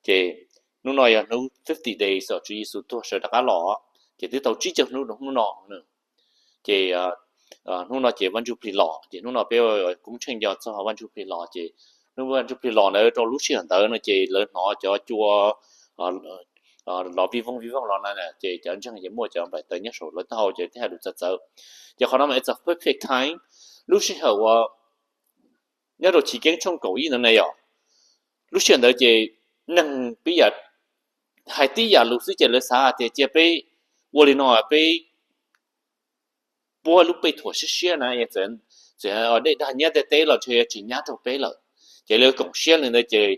Ces hnub no yog hnub fifty days uas Tswv Yexus tuag sawv rov qab los, ces twb tau tsib caug hnub rau hnub no. Ces hnub no ces Vaj Ntsuj Plig los, ces hnub no peb koob tsheej nco txog Vaj Ntsuj Plig los. Ces hnub Vaj Ntsuj Plig los ntawd rau lub sij hawm ntawd no ces lawv hnov cov cua los vij voog vij voog los na, ces cov ntseeg ces muaj cov nplaim taws nyob saum lawv taub hau ces thiaj hais lus txawv txawv. Ces qhov no mas it's a perfect time, lub sij hawm uas nyob rau Chiv Keeb tshooj kaum ib ntawd na yog, lub sij hawm ntawd ces neeg pib yam, hais tib yam lus xwb ces lawv xav hais tias cia peb ua li no, peb puab lub pej thuam siab siab na, txawm dej dag nyab tej teb los ntshe yuav tsis nyab rau peb lawm. Ces lawv koom siab li ntawd ces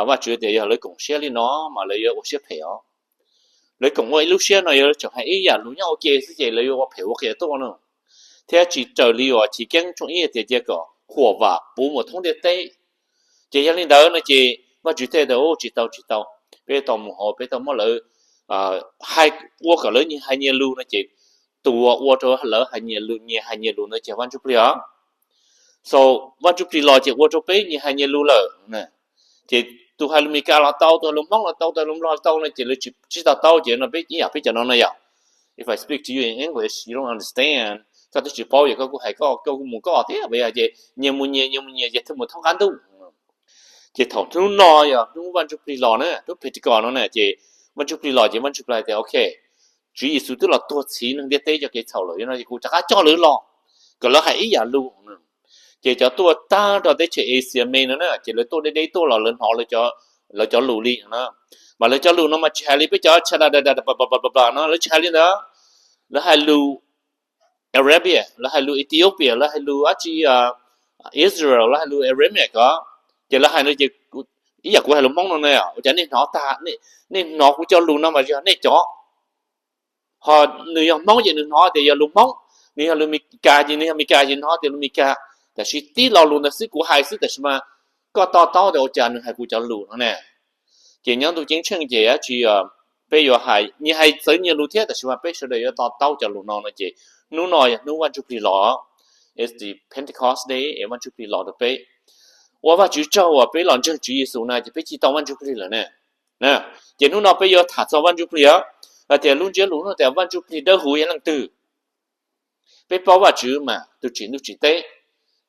Vajtswv tias yog lawv koom siab li no mas lawv yuav ua siab phem os. Lawv koom ua ib lub siab no yog lawv tseem hais ib yam lus nyob ua ke xwb ces lawv yuav ua phem ua qias tuaj no. Thiab tsis raws li uas Chiv Keeb tshooj ib tias cia kom huam vam puv mus thoob ntiaj teb. Ces yog li ntawd no ces Vajtswv thiaj tias tsis tau, tsis tau, peb tau mus hauv, peb tau muab lawv hais, ua kom lawv nyias hais nyias lus no ces tus uas ua rau lawv hais nyias lus, nyias hais nyias lus ntawd ces Vaj Ntsuj Plig os. So Vaj Ntsuj Plig los ces ua rau peb nyias hais nyias lus lawm. Ces tus hais lus Meskas los tau, tus hais lus Hmoob los tau, tus hais lus Nplog los tau no ces lawv tsis to taub, ces no peb ib yam peb cov no no yog, if I speak to you in English, you don't understand, koj twb tsis paub ces koj kuj hais koj, koj kuj mus koj thiab, ces nyias mus nyias, nyias mus nyias ces thiaj mus thoob qab ntuj. Ces thaum hnub no yog hnub Vaj Ntsuj Plig los na, hnub Pentecost no na, ces Vaj Ntsuj Plig los ces Vaj Ntsuj Plig tias ok, Tswv Yexus twb los tuag txhiv neeg ntiaj teb cov kev txhaum lawm, yog no ces kuv rov qab coj lawv los kom lawv hais ib yam lus. Ces cov tuaj tag nrho teb chaws Asia me no na, ces lawv tuaj deb deb tuaj los lawv hnov lawv cov lus li no. Mas lawv cov lus no mas tsis hais li peb cov tshaj da da da no, lawv tsis hais li ntawd. Lawv hais lus Arabia, lawv hais lus Ethiopia, lawv hais lus dab tsi, Israel, lawv hais lus Aramaic os. Ces lawv hais no ces ib yam kuv hais lus Hmoob no na, ua cas nej hnov tag, nej hnov kuv cov lus no mas yog nej cov. Ho nws yog Hmoob ces nws hnov tias yog lus Hmoob, nws yog lus Meskas ces nws yog Meskas ces hnov tias lus Meskas, tab sis tib lo lus ntawd xwb kuv hais xwb tab sis mas koj to taub tias ua cas nws hais kuv cov lus no ne. Ces nyob ntuj ceeb tsheej ces dab tsi, peb yuav hais, nyias hais txawv nyias lus thiab tab sis mas peb sawv daws yuav to taub cov lus no no ces hnub no yog hnub Vaj Ntsuj Plig los, it's the Pentecost Day, es Vaj Ntsuj Plig los rau peb. Ua Vajtswv tsaug uas peb los ntseeg Tswv Yexus na ces peb cim tau Vaj Ntsuj Plig lawm ne. Ces hnub no peb yuav tham txog Vaj Ntsuj Plig os, hais tias lub ntsiab lus no tias Vaj Ntsuj Plig dawb huv yog leej twg. Peb paub Vajtswv mas tus tsim ntuj tsim teb.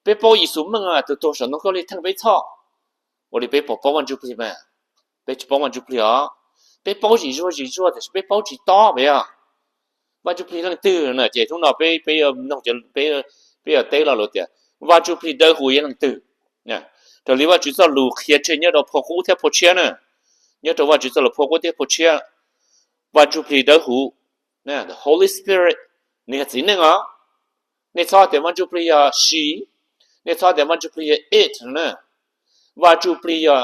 Peb paub Yexus Meej tus tuag saum ntoo khaub lig theej peb txhoj. Ua li peb puas paub Vaj Ntsuj Plig mas? Peb tsis paub Vaj Ntsuj Plig os. Peb paub zim zuag zim zuag tab sis peb paub tsis tob peb os. Vaj Ntsuj Plig leej twg na? Ces hnub no peb, peb yuav teb lo lus tias Vaj Ntsuj Plig dawb huv yog leej twg. Raws li Vajtswv txoj lus qhia tseg nyob rau phau qub thiab phau tshiab na, nyob rau Vajtswv txoj lus phau qub thiab phau tshiab, Vaj Ntsuj Plig dawb huv, the Holy Spirit, nws yog txiv neej os. Nej txhob tias Vaj Ntsuj Plig yog she, nej txhob tias Vaj Ntsuj Plig yog it na. Vaj Ntsuj Plig yog,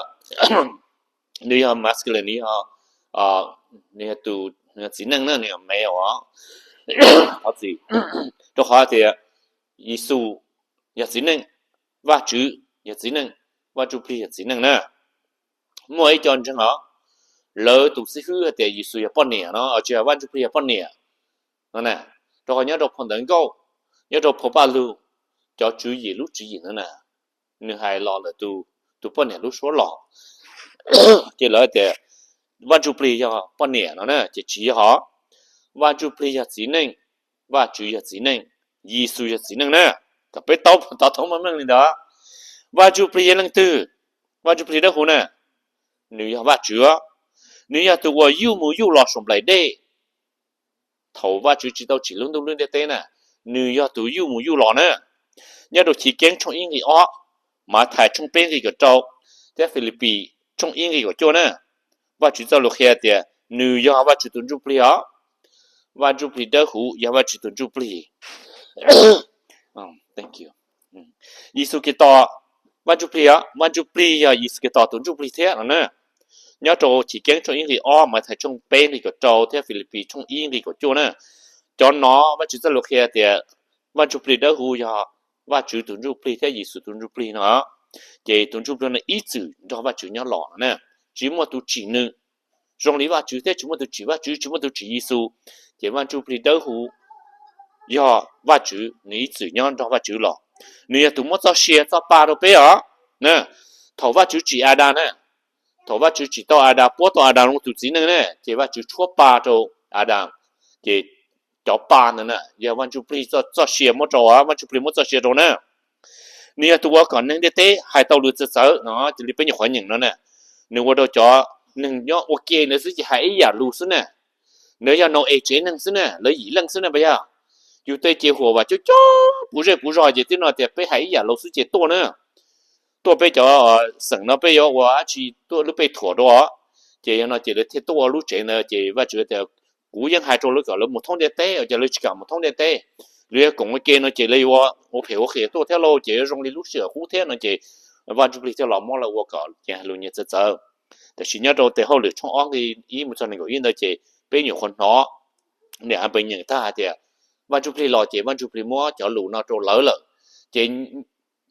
nws yog masculine, nws yog, nws yog tus, nws yog txiv neej na, nws yog male os. Thov txim, rau qhov tias Yexus yog txiv neej, Vajtswv yog txiv neej, Vaj Ntsuj Plig yog txiv neej na. Muaj ib co ntseeg os, lawv tus xib hwb hais tias Yexus yog poj niam no, tsis, Vaj Ntsuj Plig yog poj niam no na. Rau qhov nyob rau phau Ntawv Nkauj, nyob rau phau Paj Lug, cov tswv yim lub tswv yim ntawd na, nws hais los lawm tus poj niam lub suab los. Ces lawv tias Vaj Ntsuj Plig yog poj niam no na, ces tsis yog os. Vaj Ntsuj Plig yog txiv neej, Vajtswv yog txiv neej, Yexus yog txiv neej na. Kom peb tau, tau thoob meej meej li ntawd. Vaj Ntsuj Plig yog leej twg? Vaj Ntsuj Plig dawb huv na, nws yog Vajtswv, nws yog tus uas yuj mus yuj los saum nplaim dej. Thaum Vajtswv tsis tau tsim lub ntuj lub ntiaj teb na, nws yog tus yuj mus yuj los na. Nyob rau Chiv Keeb tshooj ib nqe ob, Mathais tshooj peb nqe kaum rau, thiab Filipis tshooj ib nqe kaum cuaj na. Vajtswv txoj lus qhia tias nws yog Vajtswv tus Ntsuj Plig os. Vaj Ntsuj Plig dawb huv yog Vajtswv tus Ntsuj Plig. Yexus Khetos, Vaj Ntsuj Plig, Vaj Ntsuj Plig yog Yexus Khetos tus Ntsuj Plig thiab no na. Nyob rau Chiv Keeb tshooj ib nqe ob, Mathais tshooj peb nqe kaum rau thiab Filipis tshooj ib nqe kaum cuaj na. Cov no Vajtswv txoj lus qhia tias Vaj Ntsuj Plig dawb huv yog Vajtswv tus Ntsuj Plig thiab Yexus tus Ntsuj Plig no. Ces tus Ntsuj Plig no ib txwm nrog Vajtswv nyob los no na, tsis muaj tus tsim nws zoo li Vajtswv thiab tsis muaj tus tsim Vajtswv, tsis muaj tus tsim Yexus. Ces Vaj Ntsuj Plig dawb huv yog Vajtswv, nws ib txwm nyob nrog Vajtswv los. Nws yog tus muab txoj sia txoj pa rau peb os. Thaum Vajtswv tsim Adas na, thaum Vajtswv tsim tau Adas, puab tau Adas los tus txiv neej na, ces Vajtswv tshuab pa rau Adas, ces cov pa ntawd na yog Vaj Ntsuj Plig txoj sia muab rau, Vaj Ntsuj Plig muab txoj sia rau na. Nws yog tus ua kom neeg ntiaj teb hais tau lus txawv txawv no, cia li peb nyuam qhuav nyeem no na. Nws ua rau cov neeg nyob ua ke ntawd xwb ces hais ib yam lus xwb na. Nws yog Nau-es tsev neeg xwb na, lawv yim leej xwb na puas yog? Yus tej ces huam vam coob coob puv zej puv zog ces twb no tias peb hais ib yam lus xwb ces tuaj na. Tuaj peb cov xeem no peb yuav ua dab tsi, tuaj lub pej thuam rau os. Ces yog no ces lawv thiaj tuaj ua lub tsev ntawd ces Vajtswv tias kuv yeej hais rau lawv kom lawv mus thoob ntiaj teb, ua cas lawv tsis kam mus thoob ntiaj teb? Lawv yog koom ua ke no ces lawv yuav ua phem ua qias tuaj thiab lauj, ces yuav zoo li lub sij hawm qub thiab no ces Vaj Ntsuj Plig thiaj los muab lawv ua kom ces hais lus nyias txawv txawv. Tab sis nyob rau tes hauj lwm tshooj ob nqe ib mus txog nees nkaum ib ntawd ces peb nyuam qhuav hnov niam Anpees nyeem tag hais tias Vaj Ntsuj Plig los ces Vaj Ntsuj Plig muab cov lus no rau lawv lawm, ces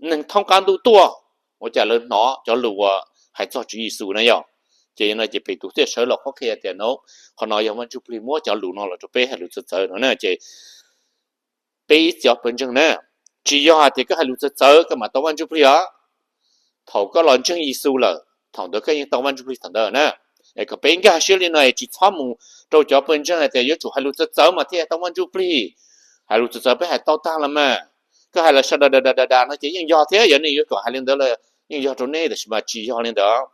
neeg thoob qab ntuj tuaj ua cas lawv hnov cov lus uas hais txog Tswv Yexus na yog. Ces no ces Petus thiaj sawv los qhuab qhia tias no, qhov no yog Vaj Ntsuj Plig muab cov lus no los rau peb hais lus txawv txawv no na ces peb ib txhia pawg ntseeg na, tsis yog hais tias koj hais lus txawv txawv koj mam tau Vaj Ntsuj Plig os. Thaum koj los ntseeg Yexus lawm thaum ntawd koj yeej tau Vaj Ntsuj Plig thaum ntawd na. Es kom peb nkag siab li no es tsis txhob mus rau cov pawg ntseeg hais tias yuav tsum hais lus txawv txawv mas thiaj tau Vaj Ntsuj Plig. Hais lus txawv txawv peb hais tau tag los mas, koj hais los sawv daws da da da da no ces yeej yog thiab, yog nej yuav kom hais li ntawd los yeej yog rau nej, tab sis mas tsis yog li ntawd.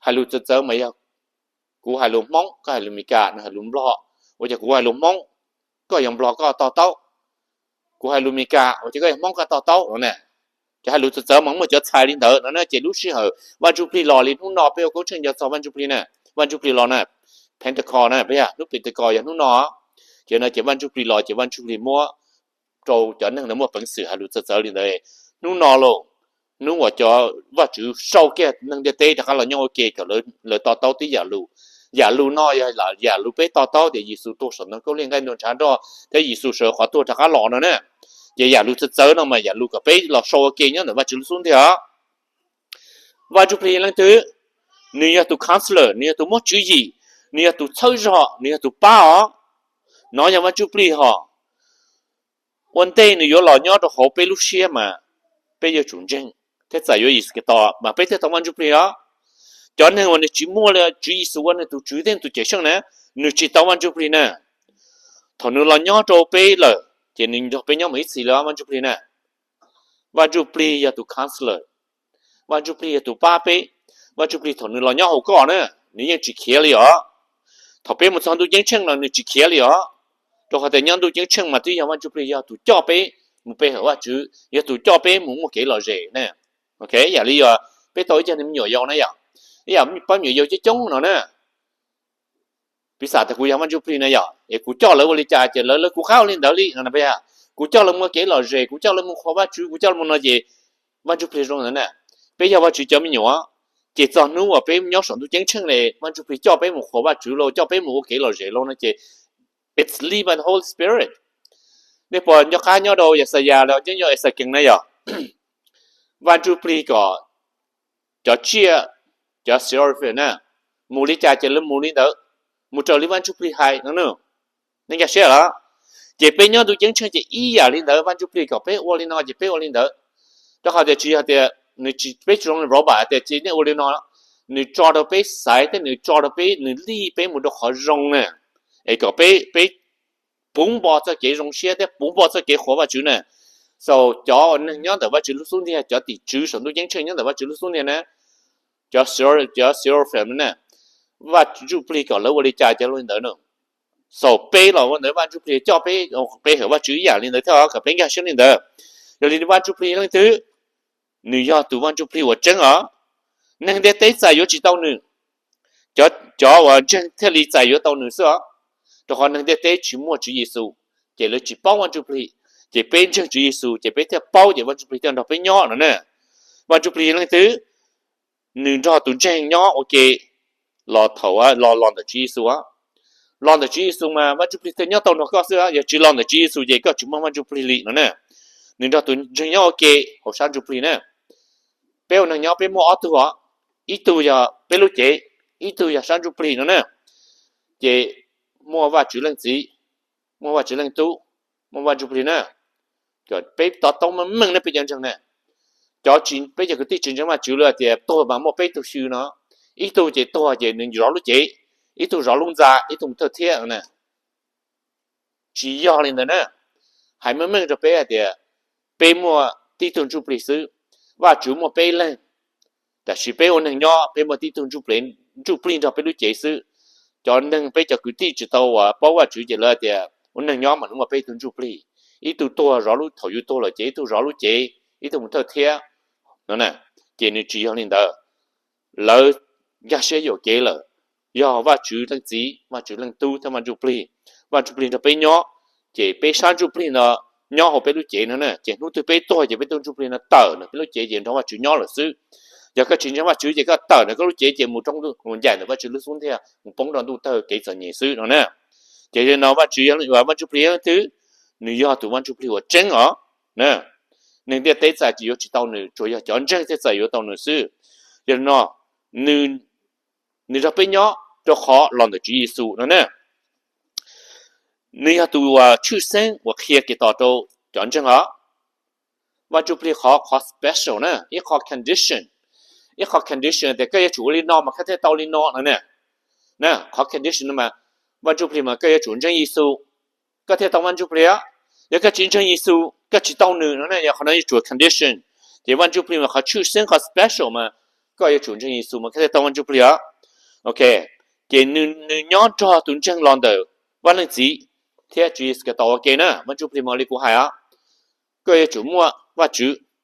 Hais lus txawv txawv mas yog kuv hais lus Hmoob koj hais lus Meskas, nws hais lus Nplog, ua cas kuv hais lus Hmoob koj yog Nplog koj to taub, kuv hais lus Meskas ua cas koj yog Hmoob koj to taub no na. Ces hais lus txawv txawv mas muaj cov txhais li ntawd no na ces lub sij hawm Vaj Ntsuj Plig los li hnub no peb ua koob tsheej nco txog Vaj Ntsuj Plig na, Vaj Ntsuj Plig los na, Pentecost na, peb yog hnub Pentecost yog hnub no, ces no ces Vaj Ntsuj Plig los ces Vaj Ntsuj Plig muab rau cov neeg ntawd muaj peev xwm hais lus txawv txawv li ntawd. Hnub no los, hnub uas cov Vajtswv sau kiag neeg ntiaj teb rov qab los nyob ua ke kom lawv to taub tib yam lus. Yam lus no yog yam lus peb to taub tias Yexus tuag saum ntoo khaub lig nqaij ntuag ntshav nroj thiab Yexus sawv qhov tuag rov qab los no na. Ces yam lus txawv txawv no mas yam lus kom peb los sau ua ke nyob ntawm Vajtswv lub xub ntiag. Vaj Ntsuj Plig leej twg? Nws yog tus counselor, nws yog tus muab tswv yim, nws yog tus txhawb zog, nws yog tus pab os. No yog Vaj Ntsuj Plig hos. Ua ntej nws yuav los nyob rau hauv peb lub siab mas peb yuav tsum ntseeg thiab txais yuav Yexus Khetos mas peb thiaj tau Vaj Ntsuj Plig os. Cov neeg uas nws tsis muaj Tswv Yexus ua nws tus Tswv thiab tus Cawmseej na, nws tsis tau Vaj Ntsuj Plig na. Thaum nws los nyob rau peb lawm ces nws nrog peb nyob mus ib txhis li Vaj Ntsuj Plig na. Vaj Ntsuj Plig yog tus counselor, Vaj Ntsuj Plig yog tus pab peb. Vaj Ntsuj Plig thaum nws los nyob hauv koj na, nws yeej tsis khiav li os. Thaum peb mus txog ntuj ceeb tsheej los nws tsis khiav li os. Rau qhov tias nyob ntuj ceeb tsheej mas twb yog Vaj Ntsuj Plig yog tus coj peb mus pe hawm Vajtswv, yog tus coj peb mus muaj kev lom zem na. Yam li yog peb tau ib co me nyuam yaus na yom, ib yam pab me nyuam yaus coob coob no na, piv xam tias kuv yog Vaj Ntsuj Plig na yom, es kuv coj lawv ua li cas ces lawv, lawv kuv qab ua li ntawd li no. Kuv coj lawv mus ua kev lom zem, kuv coj lawv mus qhuas Vajtswv, kuv coj lawv mus no ces Vaj Ntsuj Plig zoo ntawd na. Peb yog Vajtswv cov me nyuam, ces txog hnub uas peb nyob saum ntuj ceeb tsheej li Vaj Ntsuj Plig coj peb mus qhuas Vajtswv lauj, coj peb mus ua kev lom zem lauj no ces it's led by the Holy Spirit. Nej puas nco qab nyob rau Yaxayas los nyob Exakees na yom, Vaj Ntsuj Plig kom cov tsiaj, cov seraphim na, mus li cas ces lawv mus li ntawd, mus raws li Vaj Ntsuj Plig hais no. Nej nkag siab los? Ces peb nyob ntuj ceeb tsheej ces ib yam li ntawd, Vaj Ntsuj Plig kom peb ua li no ces peb ua li ntawd. Rau qhov tias tsis yog tias nws, peb tsis zoo li robot tias cia nej ua li no, nws tso rau peb xaiv thiab nws tso rau peb, nws lead peb mus rau qhov zoo na, es kom peb, peb puv npo txoj kev zoo siab thiab puv npo txoj kev qhuas Vajtswv na. So cov neeg nyob ntawm Vajtswv lub xub ntiag, cov tim tswv saum ntuj ceeb tsheej nyob ntawm Vajtswv lub xub ntiag na, cov, cov seraphim na, Vaj Ntsuj Plig kom lawv ua li cas ces ua li ntawd na. So peb los ua ntawd, Vaj Ntsuj Plig coj peb pe hawm Vajtswv ib yam li ntawd thiab kom peb nkag siab li ntawd. Yog li Vaj Ntsuj Plig leej twg? Nws yog tus Vaj Ntsuj Plig uas tseeb os. Neeg ntiaj teb txais yuav tsis tau nws, cov, cov uas ntseeg thiaj li txais yuav tau nws xwb os. Rau qhov neeg ntiaj teb tsis muaj Tswv Yexus, ces lawv tsis paub Vaj Ntsuj Plig. Ces peb ntseeg Tswv Yexus ces peb thiaj paub, ces Vaj Ntsuj Plig thiaj nrog peb nyob no na. Vaj Ntsuj Plig leej twg? Nws nrog tus ntseeg nyob ua ke los thaum los, los ntawm Tswv Yexus. Los ntawm Tswv Yexus mas Vaj Ntsuj Plig thiaj nyob tau nrog koj xwb, yog tsis los ntawm Tswv Yexus ces koj tsis muaj Vaj Ntsuj Plig li no na. Nws nrog tus ntseeg nyob ua ke hauv sab ntsuj plig na. Peb ua neeg nyob peb muaj ob tug os, ib tug yog peb lub cev, ib tug yog sab ntsuj plig no na. Ces muaj Vajtswv leej txiv, muaj Vajtswv leej tub, muaj Vaj Ntsuj Plig na. Peb to taub meej meej ne peb cov ntseeg na. Cov tsis, peb cov kwv tij tsis ntseeg Vajtswv li tias tuag mas muaj peb tug xyw no, Ib tug ces tuag ces nws zov lub cev, ib tug zov lub ntxa, ib tug mus thawj thiab na. Tsis yog li ntawd na. Hais meej meej rau peb hais tias peb muaj tib tug ntsuj plig xwb, Vajtswv muaj peb leeg, tab sis peb ua neeg nyob peb muaj tib tug ntsuj plig nrog peb lub cev xwb. Cov neeg peb cov kwv tij tsis tau uas paub Vajtswv ces lawv tias ua neeg nyob mas nws muaj peb tug ntsuj plig, ib tug tuag zov lub, thaum yus tuag lawm ces ib tug zov lub cev, ib tug mus thawj thiab no na. Ces nws tsis yog li ntawd. Lawv nkag siab yuam kev lawm, yog Vajtswv leej txiv, Vajtswv leej tub thiab Vaj Ntsuj Plig. Vaj Ntsuj Plig nrog peb nyob, ces peb sab ntsuj plig no nyob hauv peb lub cev no na, ces hnub twg peb tuag ces peb tug ntsuj plig no tawm ntawm peb lub cev ces nrog Vajtswv nyob lawm xwb. Yog koj tsis ntseeg Vajtswv ces koj tawm ntawm koj lub cev ces mus rau ntuj, mus ncaim ntawm Vajtswv lub xub ntiag, mus poob rau ntuj tawg kev txom nyem xwb no na. Ces yog no Vajtswv yog, Vaj Ntsuj Plig yog leej twg? Nws yog tus Vaj Ntsuj Plig uas tseeb os. Neeg ntiaj teb txais tsis yuav tsis tau nws, tsuas yog cov ntseeg thiaj txais yuav tau nws xwb. Yog li no, nws nrog peb nyob rau qhov los ntawm Tswv Yexus no na. Nws yog tus uas tshwj xeeb uas qhia kev tos rau cov ntseeg os. Vaj Ntsuj Plig qhov, qhov special na, ib qho condition, ib qho condition tias koj yuav tsum ua li no mas koj thiaj tau li no no na. Qhov condition no mas Vaj Ntsuj Plig mas koj yuav tsum ntseeg Yexus, koj thiaj tau Vaj Ntsuj Plig. Yog koj tsis ntseeg Yexus koj tsis tau nws no na, yog qhov no yuav tsum condition. Ces Vaj Ntsuj Plig mas qhov tshwj xeeb, qhov special mas koj yuav tsum ntseeg Yexus mas koj thiaj tau Vaj Ntsuj Plig os. Ok, ces nws nyob nrog tus ntseeg los ntawm Vaj Leej Txiv thiab Tswv Yexus Khetos ua ke na. Vaj Ntsuj Plig mas li kuv hais os, koj yuav tsum muaj Vajtswv